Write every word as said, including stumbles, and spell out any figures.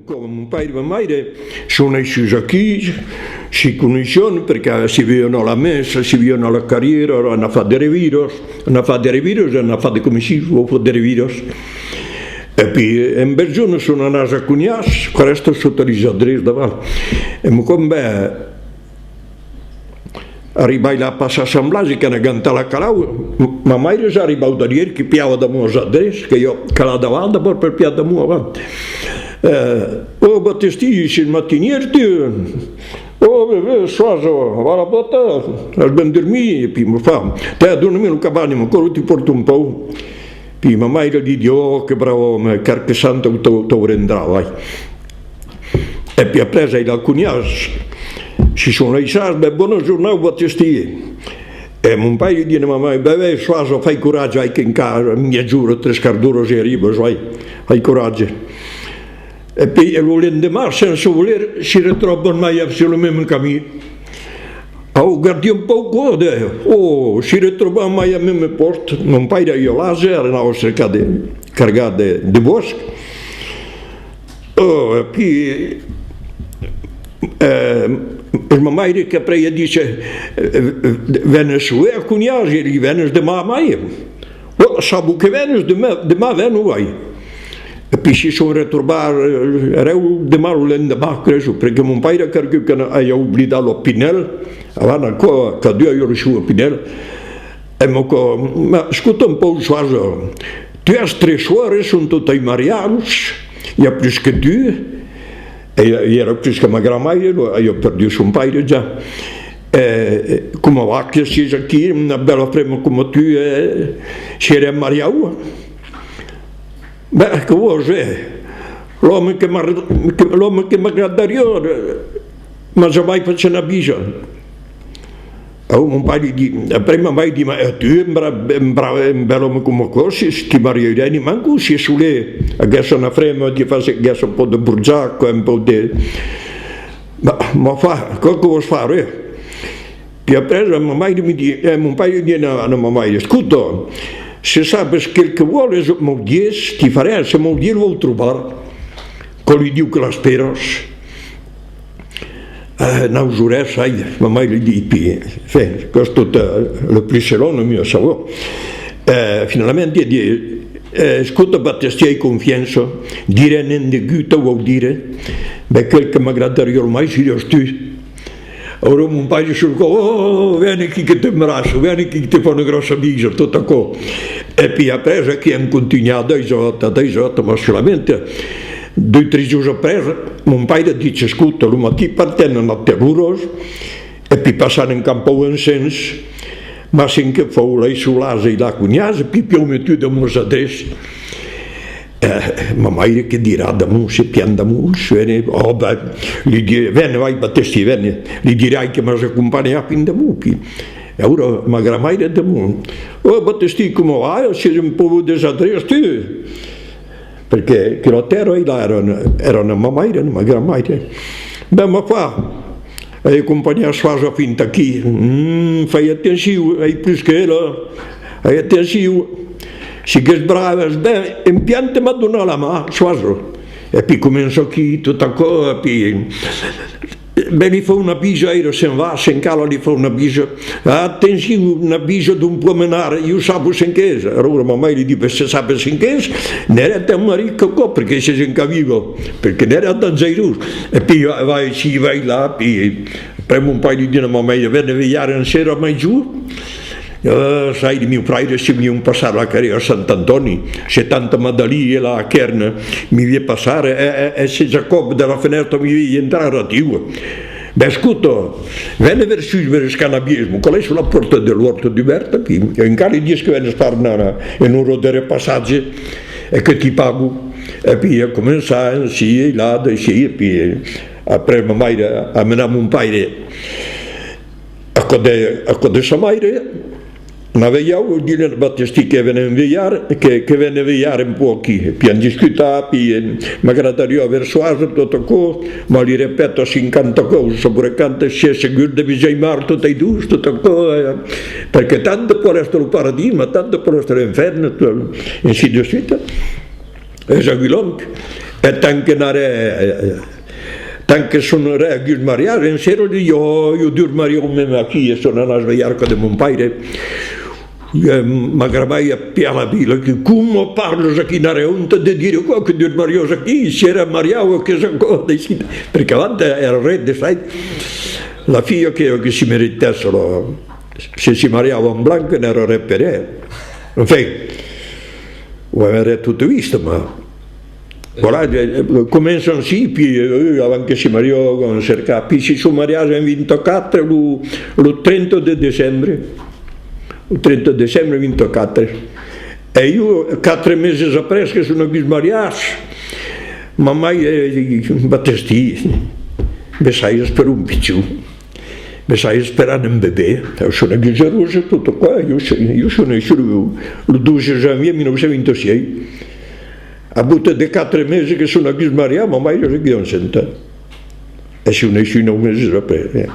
Coma mon paire e ma maire son naissuts aquí, si coneissián, perque si vivián a la Messa, si vivián a la Carriera, an fach de reviras, an fach de reviras, an fach de comissions, an fach de reviras. E pi, en Berjona son anats a Conhàs, qu'arrèsta sota lis Adrés davant. E mon còp, ben, arribai là passar Sant Blasi, qu'an agantat la calau, ma maire es arribau darrièr, que piava d'amor als Adrés, que jo calat davant, d'abòrd per piar d'amor avant. Eh, oh, Batestí, siás matinièr, tu? Oh, ben, ben, Soasa, va la bòta, as ben dormit? E pi me fa, tè, dona-me lo cabanha, coma aquò ti pòrta un pauc. Pi ma maire li di, oh, que brave òme, qualque santa t'au rendrà, vai. E pi après, ai la Conhàs, si son laissats, ben, bona jornada, Batestí. E mon paire li di a ma maire, ben, ben, Soasa, fai coratge, vai, qu'encara mièja ora, tres quarts d'ora, se arribas, vai, fai coratge. E pi, e lo lendeman, sensa voler, si retròban mai sul meme camin. Au gardian pauc, de, oh, si retròban mai al meme pòst, mon paire e jo, l'ase, anava cercar de, cargar de, de bòsc. Oh, e pi, eh, es ma maire qu'après i a dit, eh, eh, venes soer a Conhàs, e li venes deman mai. Oh, sabu que venes, deman, deman veno, vai. E pi si son retrobats, eh, ereu deman o lendeman, creso, perque mon paire a cargut que ai oblidat lo pinèl, avant aquò, qu'a dut ai reçut lo pinèl, e m'a cò, ma, escota un pauc, Soasa, tu as tres sòrres, son totas mariaus, i a plus que tu, e, e i èra plus que ma grand-maire, lo, ai perdut son paire ja. E, e, coma va que siás aquí, una bèla frema coma tu, e, si èrem mariaus? Ben, que vòs, eh? L'òme que m'ar-, que, l'òme que m'agradariá, eh, m'a jamai fach una bisa. Au, mon paire li di, après ma maire li di, ma, eh, tu, un bra-, un bra-, un bèl òme coma aquò, si, si ti mariairàs ni manco, si solé aguèsse una frema, ti fas, aguèsse un pauc de borjac, un pauc de, ma, ma fa, aquò que vòs far, eh? Pi après, ma maire me di, eh, mon paire li di a, a ma maire, escota, se sabes quel que vòles, m'au dies, ti farè, se m'au dies, lo vau trobar. Quò li diu que l'espèras. Eh, nausa oras, sai, ma maire li di, pi, enfin, qu'es tot, eh, le plus selon, le mieux, sabes. Eh, finalament, li di, eh, escota, Batestí, ai confiança, dirè nen degun, t'au vau dire, ben, quel que m'agradariá lo mai seriás tu. Aura mon paire sul còp, oh, vène aquí que t'embraça, vène aquí que te fa una gròssa bisa, tot aquò. E pi après, aquí an contunhat, dètz-e-uèch, dètz-e-uèch, mas solament, doi, tres jorns après, mon paire ditz, escota, lo matin partèm a nòu oras, e pi passam en campau ensems, mas cen que fau, lai sul ase e la Conhàs, e pi piau metut de mos adrés. Eh, ma maire que dirà damont, se pian damont, suene, oh, ben, li di-, vène, vai, Batestí, vène, li dirai que m'as acompanhat fin damont, pi. E aura, ma grand-maire damont. Oh, Batestí, coma va? Siás un pauc desadrés, tu? Perque que la tèrra, ela, èra, èra ma maire, ma grand-maire. Ben, ma fa, ai acompanhat Soasa fin aquí. Mm, fai atencion, ai plus que ela. Ai atencion. Sigues brave, ben, en pian te m'a donat la man, Soasa. E pi comença aquí, tot aquò, e pi, ben, li fau una bisa, aira se'n va, se'n cala, li fau una bisa. Atencion, una bisa d'un promenard, jo sabi cen qu'es. Aura ma maire li di, ben, se sabes cen qu'es, n'èra tan marit qu'aquò, perque siás encara viva, perque n'èra dangerós. E pi, va, va, si, vai là, pi, après mon paire li di a ma maire, vène velhar en sera mai jorn. Eh, sai, li mieu fraires, si volián passar la carrièra Sant Antòni, se tanta Madalí e la Kèrna mi vien passar, e, e, e se Jacòb de la fenèstra mi vien entrar a Ratiu. Ben, escota, vène versus, vers Canabies, mon còl es sus la pòrta de l'òrta dubèrta, pi, e encara li dies que vènes far una, una ora de repassatge, e que ti pago. E pi, a començar, ensi, e là, d'ensi, e pi, après, ma maire a menat mon paire a cò de, a cò de sa maire, la velhau, diguèt, Batestí, que vène velhar, que, que vène velhar un pauc aquí. E pi an discutat, pi, eh, m'agradariá aver Soasa, tot aquò, ma li repèta cinquanta còps, sabré quantas, siás segur de Vijaimar, totas doas, tot aquò, eh, perque tant pòt èstre lo paradís, ma tant pòt èstre l'infèrne, tot, ainsi de suite. Es avilonc. E tant que n'arè, tant que sonarè a gus mariatge, en sera, jo, jo durmariá mème aquí, e son anats veir arca de mon paire. E ma grand-maire a piat la vila, que: «Coma parlas aquí, n'arè onta de dire aquò, que durmariás aquí, si era mariau, que s'aquò decidit.» Perque abans era ret de sai. La filha que, que si meritèsse, la, se si mariava en blanc, n'era ret per ela. Enfin, o avèm ret tota vista, ma voilà, comença ansi, puis, eh, avant que si mariava, vam cercar. Puis si son mariatge en vint-e-quatre, lo, lo trenta de decembre, lo trenta de decembre vint-e-quatre. E jo, quatre meses après que son aguts mariats, ma maire, eh, Batestí, bessai, espera un pichon. Bessai, esperant un bebè, son aguts gerosa, tot aquò, jo, jo son naissut lo, lo dotze janvier mil nòu cents vint-e-sièis. A bout de quatre meses que son aguts mariats, ma maire seguiá encenta. E son naissut nòu meses après, eh.